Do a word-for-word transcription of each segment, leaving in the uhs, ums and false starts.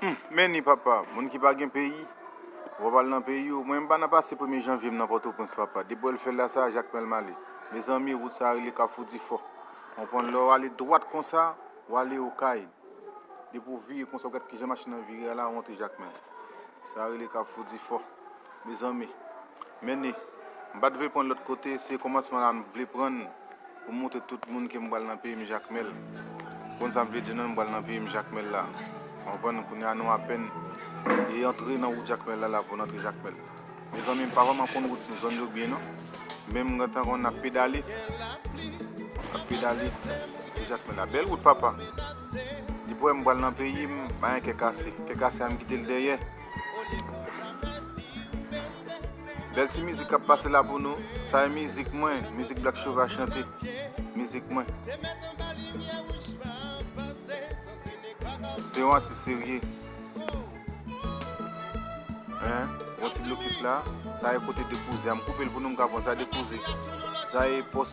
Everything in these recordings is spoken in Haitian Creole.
Hmm, men ni papa, moun ki pa gen peyi, w ap al nan peyi w. Mwen, m pa nan pase premye janvye m nan Pòtoprens, papa. Depi w wè l fè l la, sa a Jakmèl m ale. Mezanmi, wout sa a rele Kafou Difò. Konprann, lè w ale dwat konsa, w ale Okay. Depi w vire konsa, w gad kijan machin nan vire a la, w antre Jakmèl. Sa a rele Kafou Difò. Mezanmi, men ni, m pa t vle pran l lòt kote, se kòmansman la m vle pran l. Pou m montre tout moun ke m pral nan peyi m Jakmèl. Konn sa m vle di non, m pral nan peyi m Jakmèl la. Konprann, kounye a nou apèn e antre nan wout Jakmèl la, la pou n antre Jakmèl. Mezanmi, m pa vrèman konn wout zòn yo byen non. Men m gentan konn ap pedale. Ap pedale pou Jakmèl la. Bèl wout, papa. Depi w wè m pral nan peyi m, pa gen kè kase. Kè kase a m kite l dèyè. Bèl ti mizik k ap pase la pou nou. Sa e mizik mwen, mizik Black Chauve a chante. Mizik mwen. Se yon atis serye. Hein? Yon ti blokis la. Sa e kote dekouze a. M koupe l pou nou, m ka pran sa dekouze. Sa e pòs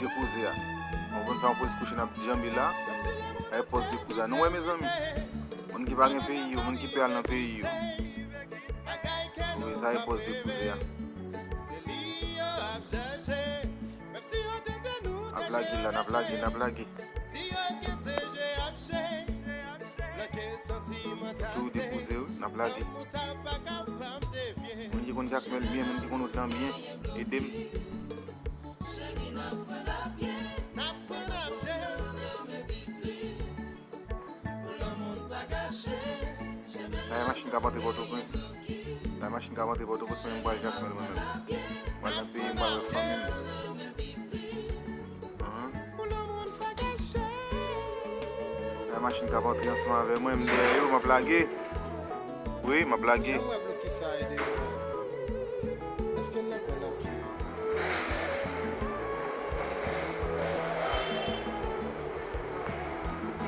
dekouze a. Ou konn sa, yon polis kouche n ap janbe la. Sa e pòs dekouze a. Nou wè, mezanmi? Moun ki pa gen peyi yo, moun ki pè al nan peyi yo. Wi, sa e pòs dekouze a. N ap lage la, n ap lage, n ap lage. Tou dekouze wi, n ap lage. Moun ki konn Jakmèl byen, moun ki konn wout lan byen, ede m. Sa e machin k ap antre Pòtoprens. Sa e machin k ap antre Pòtoprens, men m pral Jakmèl mwen menm. M pral nan peyi m, m pral wè fanmi m. Ahan. Sa e machin k ap antre ansanm avè mwen, m dèyè yo, m ap lage. Wi, m ap lage. Jan w wè blokis sa e deyò a? Èske n nan pran l ap pye?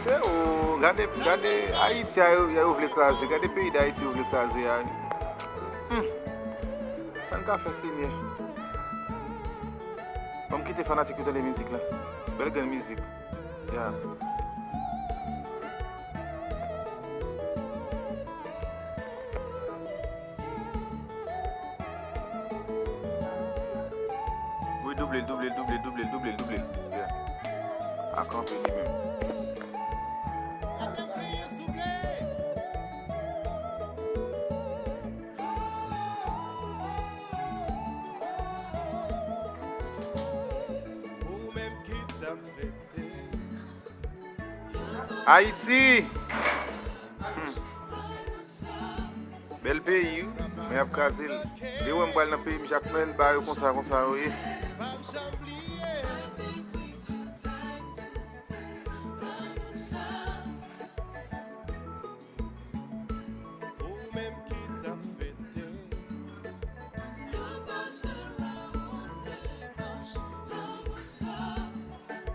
Se ou, gade, gade Ayiti a yo, yo vle kraze, gade peyi Dayiti yo vle kraze a. Hmm. Sa n ka fè, Senyè? Ban m kite fanatik yo tande mizik la. Bèl grenn mizik. Ya. Wi, double l, double l, double l, double l, double l, double l. Yeah. A kanpe li menm. Ayiti! Hmm. Bèl peyi, wi. Men y ap kraze l. Lè w wè m pral nan peyi m, Jakmèl, ba yo konsa, konsa yo ye.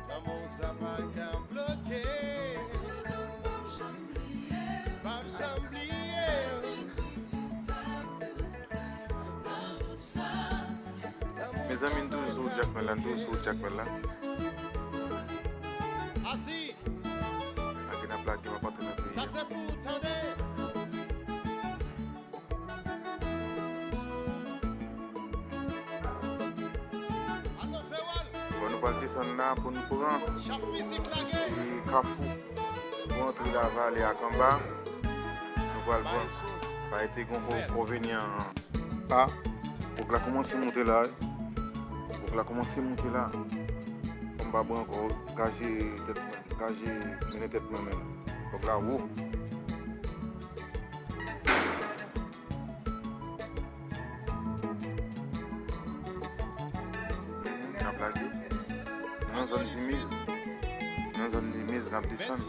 Lanmou sa pa ka bloke. P ap janm bliye. P ap janm bliye. Mezanmi, n toujou sou Jakmèl la, n toujou sou Jakmèl la. Asi. Lage n ap lage, m ap antre nan peyi a. Sa se pou ou tande. Bon, nou pral desann la pou n pran e Kafou pou antre Lavale ak anba. Nou pral pran. Parèt te gen yon konvenyan. A, wòg la kòmanse monte la wi. Wòg la kòmanse monte la. Fò m pa bwè ankò, gaje tèt mwen, gaje mennen tèt mwen menm. Wòg la wo. N ap lage. Nan zòn Dimiz. Nan zòn Dimiz, n ap desann.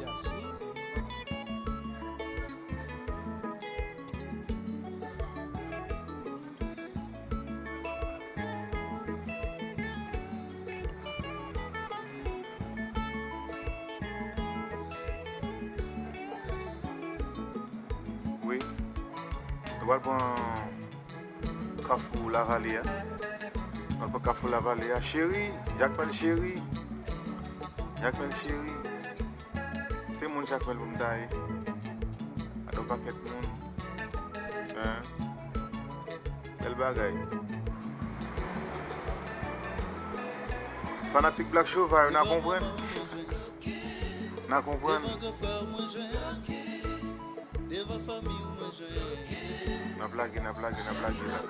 Wi. Nou pral pran Kafou Lavale a. Nou pral pran Kafou Lavale a. Cheri, Jakmèl cheri. Jakmèl cheri. Se moun Jakmèl pou m ta ye. Yon pakèt moun. Hein? Bèl bagay. Fanatik Black Chova yo, n a konprann. N a konprann. N ap lage, n ap lage, n ap lage la.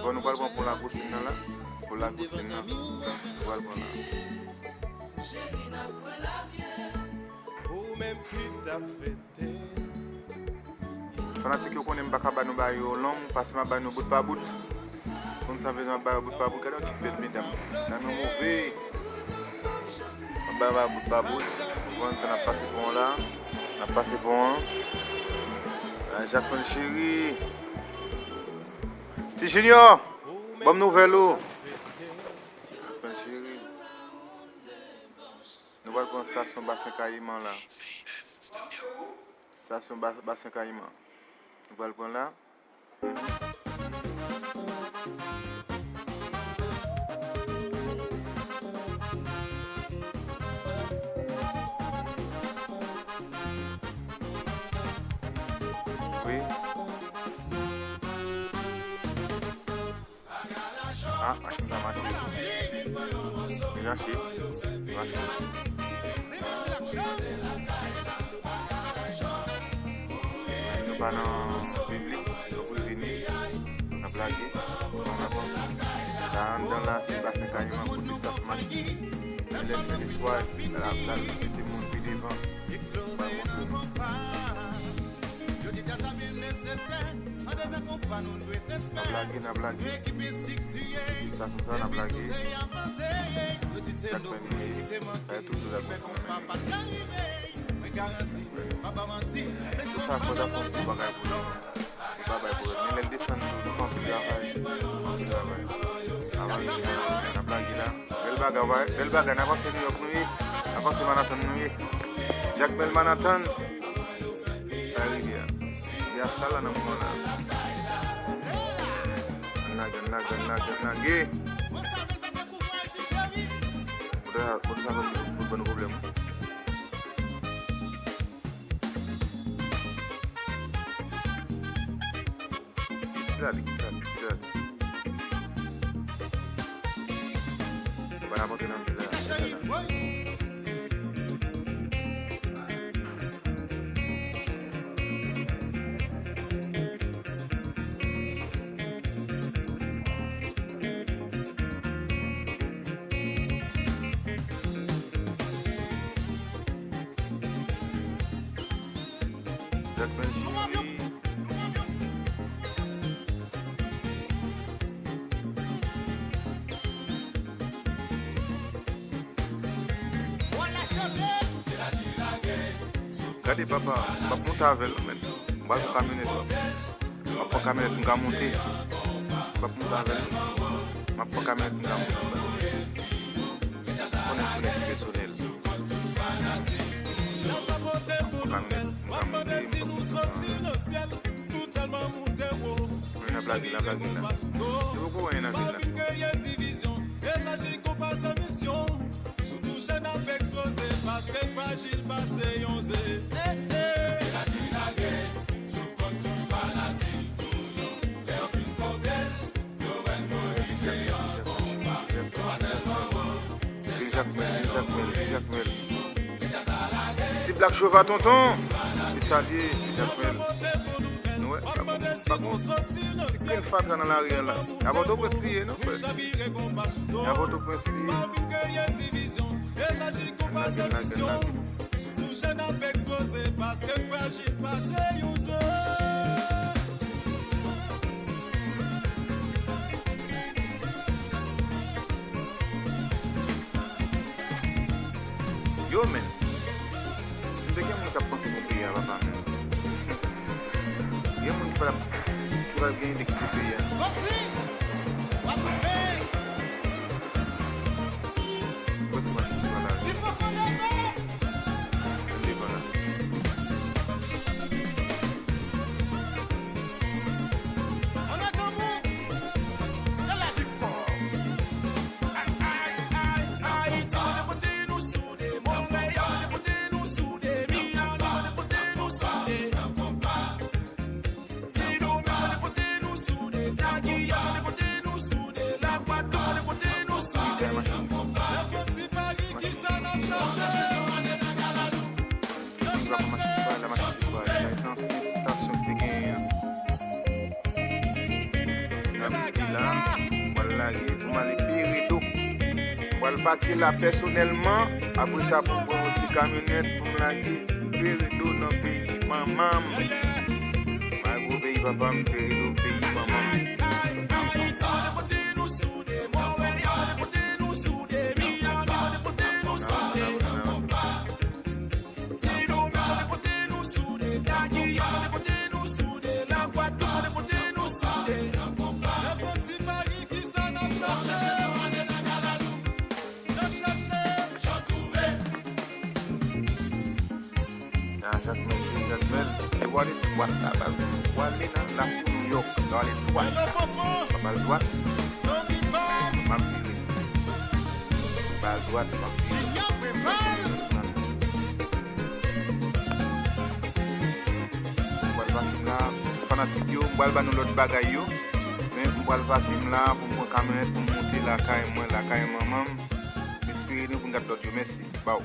Bon, nou pral pran pou lagousin nan la. Pou lagousin nan. Nou pral pran la. Ou menm ki t ap fete. Fanatik yo konnen m pa ka ba nou bagay yo long, pase m ap ba nou bout pa bout. Konn sa vle di m ap ba yo bout pa bout, gade yon ti bèl medam. Medam yo move. M ap ba yo bout pa bout. Ou konn sa n ap pase pon an la. N ap pase pon an. Ah, Jacqueline cheri. Ti Junior, ban m nouvèl ou. Jacqueline cheri. Nou pral pran estasyon Basen Kayiman la. Estasyon Ba-, Basen Kayiman. Nou pral pran la. Wi. Ah, machin sa mache. Li mache. Li mache. Nou pa nan piblik, nou pou vini. N ap lage. Bon, n ap la anndan la, se Basen Kayiman, kote sa ap mache. Lè se lespwa, l ap, l ap mete moun pi devan. Mwen montre nou. N ap lage, n ap lage. Sa konsa, n ap lage. Sak fè nou ye. Sa toujou la konsa. Tout sa fò ta fè yon gwo bagay pou nou. Li pa bay pwoblèm. Men lè l desann tou, nou fè anpil travay. Anpil travay. Avanse, n ap lage la. Bèl bagay, bèl bagay. N avanse Nouyòk nou ye. N avanse Manhattan nou ye. Jack Bell Manhattan. Sa rive a. Rive a sa la nan moman la. N lage, n lage, n lage, n lage. Kote sa, kote sa soti pou ban nou pwoblèm, wi. Kite la li, kite la li, kite la li. Ou pa nan monte nan vil la, kite la. Gade papa, m ap monte avè l, men m pral pran kamyonèt la. M ap pran kamyonèt m ka monte. M ap monte avè l. M ap pran kamyonèt m ka monte. Konnen m konnen ki pèsonèl. M ap pran kamyonèt m ka monte. M ap monte. N ap lage, n ap lage la. Se poko anyen nan vil la. Sou touche n ap eksploze, paske frajil pase yon ze. Elaji lage, sou kont tout fanatik nou yo. Lè yo fin kope, yo wè n motive an konba. Yo pa tèlman wo, se Jakmèl, Jakmèl, Jakmèl. Isi Black Chova tonton. Li salye Jakmèl. Nou wè, pa bon, pa bon. Ti grenn fatra nan lari a la. A Pòtoprens li ye, non, frè? A Pòtoprens li ye. Lage, lage, lage. Yo, men. Èske gen moun k ap panse pou peyi a, papa, men? Gen moun ki pa, ki pa gen ide kite peyi a. Wè se machin ki pa la. Li pa la. An atandan, elaji fò. Ay, ay, ay, Ayiti, nou depote nou sou de moun. Pati la pèsonèlman, apre sa pou m pran yon ti kamyonèt pou m lage Peredo nan peyi manman m. Mwen gwo peyi papa m, Peredo peyi manman m. Nan Jakmèl, Jakmèl, e w ale dwat la, baz. W ale nan lakou Nouyòk, w ale dwat la. W ap al dwat, m ap vire. W al dwat, m ap vire. M pral pase m la, fanatik yo, m pral ba nou lòt bagay yo. Men m pral pase m la pou m pran kamyonèt pou m monte lakay mwen, lakay manman m. M espere nou pou n gad lòt yo. Mèsi. Baw.